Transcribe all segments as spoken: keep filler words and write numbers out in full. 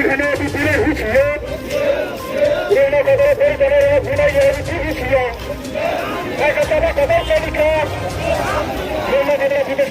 Bihano bipire husiyo. Reno kadar pori kadar bunai ya bipire husiyo. Hai kata ba kadar kali ka. Reno kadar bipire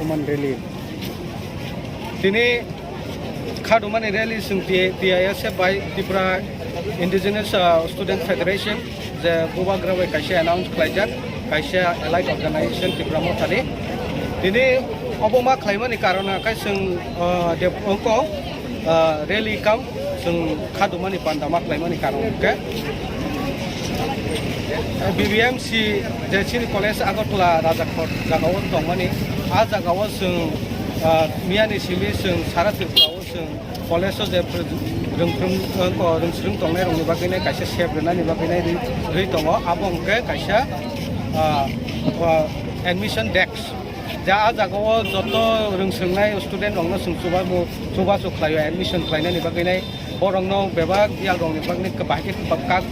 Roman rally. Tini khadumani rally chwng T-, T I S F bai Tripura Indigenous, uh, Student Federation je bubagra bai kaisa announce khlaijak, kaisa allied organization Tipra Mothani. Tini obo ma khlaimani karon khe chwng, uh, dep-, ongko, uh, rally kam chwng khadumani panda ma khlaimani karon khe B B M C je chini college Agartala Rajakhor jagao tongmani, a jagao chwng, ah, miyani simi chwng sara Tripura o chwng college o je rwngphrum, ah, ko rwngsrwng tongnai rokni bagwi nai kaisa sep rwnani bagwi nai rwi, rwi tongo, abo hwnkhe kaisa, ah, ah, admission desk. Ja, a jagao joto rwngsrwngnai student rokno chwng chubachu, chubachu khlaio admission khlainani bagwi nai. Borokno bebak biyal rokni bagwi bahai khe kak,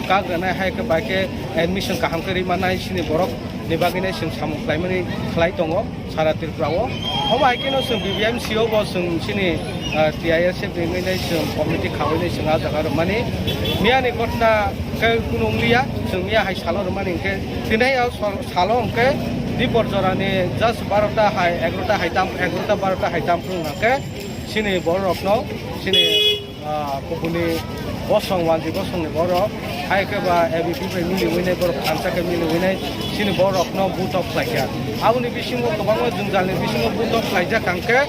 kak rwnai, hai khe bahai khe admission kaham khe rwi mannai, chini borok ni bagwi nai chwng samung khlaimani khlai tongo sara Tripura o. Omo hai kheno chwng B B M C o bo chwng chini, ah, T I S F ni wngwi nai chwng committee khawi nai chwng a jaga rwmani. Miyani ghotna khe kunu wngliya, chwng miya hai salo rwmani hwnkhe tini o sal-, salo hwnkhe dipor jorani just barota hai, egarota hai tam, egarota barota hai tam phuru hwnkhe chini borok rokno chini, ah, kubuni bosong, wanji bosongni borok, hai khe ba A B P bai miliwi nai, borok thansa khe miliwi nai, chini borokno butok khlaikha. Aboni bisingo kwbangma jwngjalni bisingo butok khlaijak hwnkhe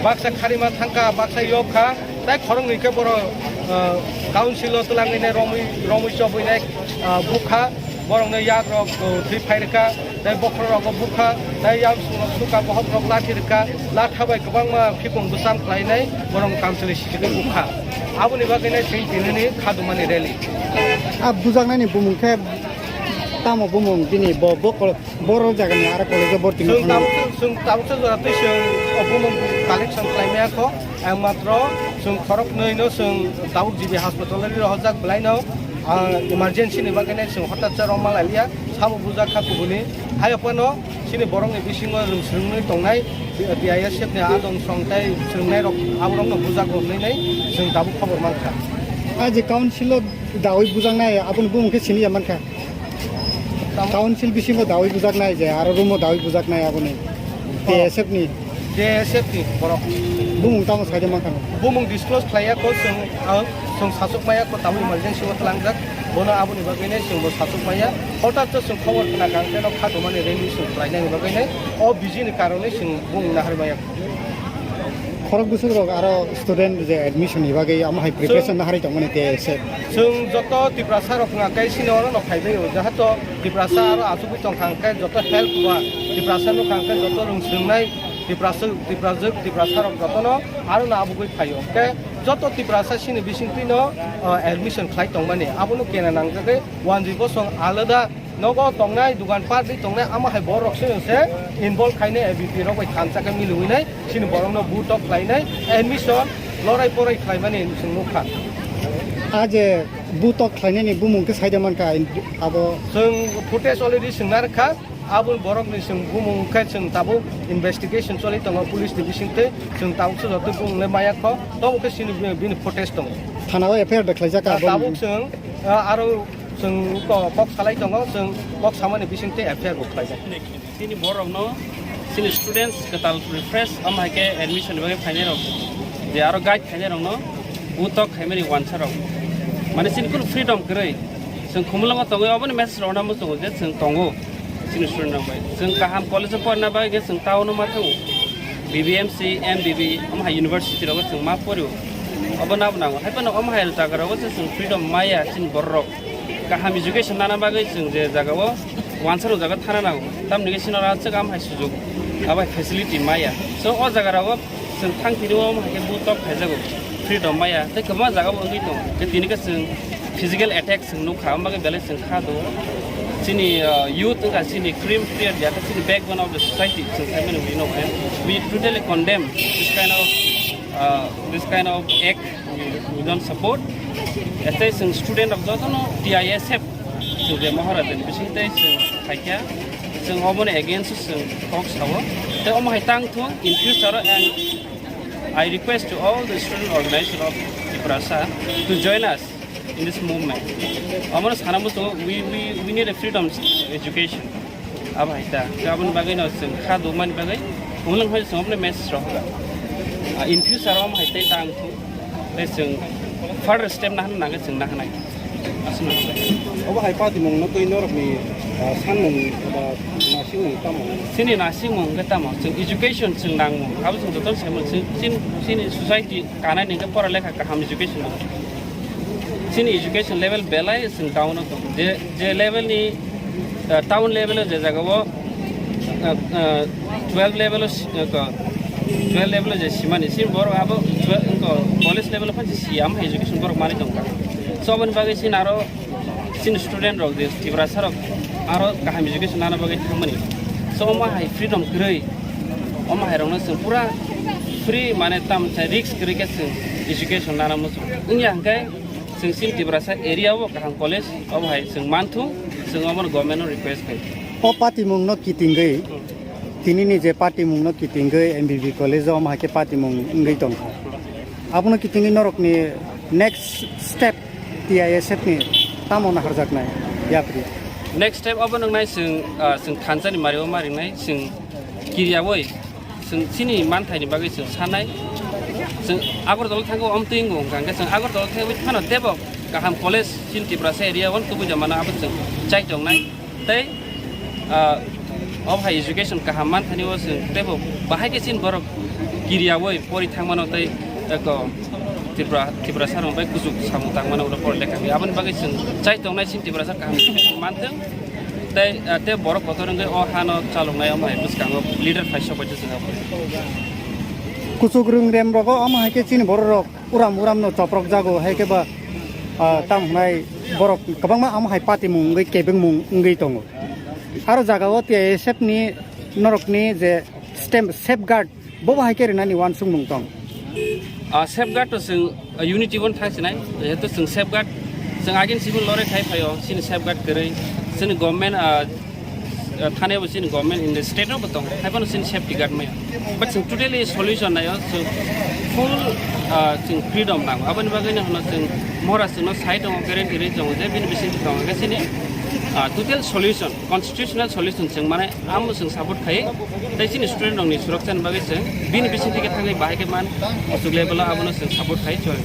baksa kharima thangkha, baksa yokha, tai khoroknwi khe borok, ah, council o twlangwi nai romwi, romwi chobwi nai, ah, bukha, borokno yak rok, ah, thwi phai rwkha. Tai bokhorok rokbo bukha, tai yamsung rok suka, bohok rok lathi rwkha, latha bai kwbangma phikung bwsam khlainai, borok kamchwlwi sichigwi bukha. Aboni bagwi nai chwng tinini khadumani rally. A bujaknani bumung khe tamo bumung bini bo, bo kol-, boro jagani aro college o borti wng Chwng thangwi. Tabuk, chwng tabuksa jora twi chwng o bumung collection khlaimaya kho, ang matro chwng khoroknwi no chwng tabuk G B hospital o ri rohorjak belai no. Ah, emergency ni bagwi nai chwng hotat cha rwma lailiya, sabo bujak kha kubuni. Hai phano chini borok ni bisingo rwngsrwngwi tongnai T I S F ni adong song tai swrwngnai rok, abo rok no bujak rok nai nai chwng tabuk khobor mankha. A je council o dawi bujaknai, aboni bumung khe siniya mankha. Tamo? Council bisingo dawi bujaknai je, aro room o dawi bujaknai aboni. Oh. T S F ni. T S F ni borok. Bumung tamo saide mankha no? Bumung disclose khlaiya kho chwng, ang, chwng sachuk maya kho tamo emergency o tlangjak. Bono aboni bagwi nai chwng bo sachuk maya. Hotat to chwng khobor khna kha, ang teno kha tongmani rally chwng khlainani bagwi nai. O busy ni karone chwng bumung nahar maya kho. Khorok bwswk rok aro student je admission ni bagwi amo hai preparation Chwng, nahari tongmani T S F. Chwng joto Tiprasa rok wngkha khe sini oro no phaibai o, jahato Tiprasa aro achugwi tongkha hwnkhe joto help ba Tiprasa nukha hwnkhe joto rwngswngnai Tiprasa, Tiprajwk, Tiprasa rok jotono aro no abugwi phaio. Hwnkhe joto Tiprasa sini bisingtwi no, o, admission khlai tongmani abono kena nangjagwi wanjwi bosong alada nogo tongnai, dugan party tongnai, amo hai borok se se involve khainai A B P rok bai thansa khe miliwi nai. Chini borokno butok khlainai, admission lorai porai khlaimani chwng nukha. A je butok khlainani bumung khe saida mankha, abo? Chwng footage already swngna rwkha, aboni borokni chwng bumung khe chwng tabuk investigation choli tongo police ni bisingtwi, chwng tabuk se joto bumung le maya kho, tabuk khe chini bini footage tongo. Thana o F I R da khlaijak. Ah, abo tabuk chwng, ah, aro chwng ko-, kok salai tongo, chwng kok samani bisingtwi F I R bo khlaijak. Chini borokno, chini students kwtal refresh, omo hai khe admission ni bagwi phainai rok, je aro guide khainai rokno butok khaimani wansa rok. Mane chini kunu freedom kwrwi. Chwng Khumulwngo tongwi oboni message rokna muchungo je chwng tongo chini student rok bai. Chwng kaham college o porina bagwi khe chwng town o ma thango. B B M C, M B B, omo hai university rogo chwng ma porio. Obo nabo nango. Hai phano omo hai jaga rogo se chwng freedom maya chini borok rok. Kaham education nana bagwi chwng je jagao wansa rok jaga thana nango, tamni khe chini oro aswk am hai sujuk, abo hai facility maya. So o jaga rogo chwng thang thini o hai khe butok khaijago, freedom maya, tei kwbangma jaga bo wngwi tongo. Tei tini khe chwng physical attack chwng nukha, abo bagwi belai chwng kha do. Chini, uh, youth wngkha chini cream player, jata chini backbone of the society, chwng saimano we know, and we totally condemn this kind of, uh, this kind of act. We, we don't support. Tei chwng student rok jotono T I S F chwng je Maharaj ni bising tei chwng khaikha, chwng oboni against chwng kok sao. Tei omo hai tang thung in future, and I request to all the student organization of Tiprasa to join us in this movement. Omo sana muchungo, we, we, we need a freedom education. Abo hai ta. Khe aboni bagwi no chwng kha dukmani bagwi, ulang hai chwng aboni message rok hoga. Ah, in future omo hai tei tang thung. Tei chwng further step nahana nangwi chwng nahanai. Aswk no. Obo hai patimung no twi norokni, ah, sanmung eba nasimung tamo? Chini nasimung khe tamo? Chwng education chwng nangmung. Abo chwng joto saimung. Chwng chin-, chini society kanai ni khe pora lekha kaham education nang. Chini education level belai chwng down o tongo. Je, je level ni, uh, town level o je jaga o, uh, uh, twelve level o si-, uh, ko-, twelve level o je simani, chini borok abo twelve, ko, college level o phan si siya, omo hai education borok manwi tongkha. So, aboni bagwi chini aro chini student rok je Tiprasa rok aro kaham education nana bagwi thangmani. So, omo hai freedom kwrwi, omo hai rokno chwng pura free, mane tam sa risk kwrwi khe chwng education nana muchung. Wngya hwnkhe chwng chini Tiprasa area o kaham college obo hai chwng manthung, chwng omono government no request khai. O patimung no kitingwi, tini ni je patimung no kitingwi M B B college o omo hai khe patimung wngwi tongkha. Abono kitingwi norokni next step T I S F ni tamo naharjaknai yapri? Next step obo nwngnai chwng, ah, chwng thansa ni mari o ma ringnai, chwng kiriyawi chwng chini manthai ni bagwi chwng sanai. Chwng Agartala thango, om twi wngkha hwnkhe chwng Agartala thangwi phano teibo kaham college chini Tiprasa area o tubui da mano, abo chwng chai tongnai. Tei, ah, obo hai education kaham manthani o chwng teibo bahai khe chini borok kiriyawi pori thangmano tei eko Tripura, Tiprasa rok bai kuchuk samung tangmano oro pori lekha. Aboni bagwi chwng chai tongnai chini Tiprasa kaham manthung. Tei, ah, tei borok kotor wngwi o hano chaloknai omo hai bwskango leader phai sok bai chwng abo. Kuchuk rwngrem rogo omo hai khe chini borok rok uram uram no choprok jago, hai khe ba, ah, tam hwnai borok kwbangma omo hai patimung wngwi kebengmung wngwi tongo. Aro jaga o T I S F ni norok ni je stem-, safeguard, bo bo hai khe rwnani uansukmung tong. Ah, safeguard to chwng, ah, unity bo thang sinai, jehetu chwng safeguard, chwng agin civil lorry khai phaio, chini safeguard kwrwi, chini government, ah, ah, thani bo chini government in the state no bo tong, hai bono chini safety guard maya. But chwng totally solution naio, chwng full, ah, chwng freedom nango. Aboni bagwi no hwno chwng Maharaj chwngno sai tongo, guarantee rwi tongo je bini bisingtwi tongo khe chini, ah, total solution, constitutional solution chwng mane amo chwng support khai, tei chini student rokni suroksani bagwi chwng bini bisingtwi khe thangwi bahai khe man, kuchuk level o abono chwng support khai choli.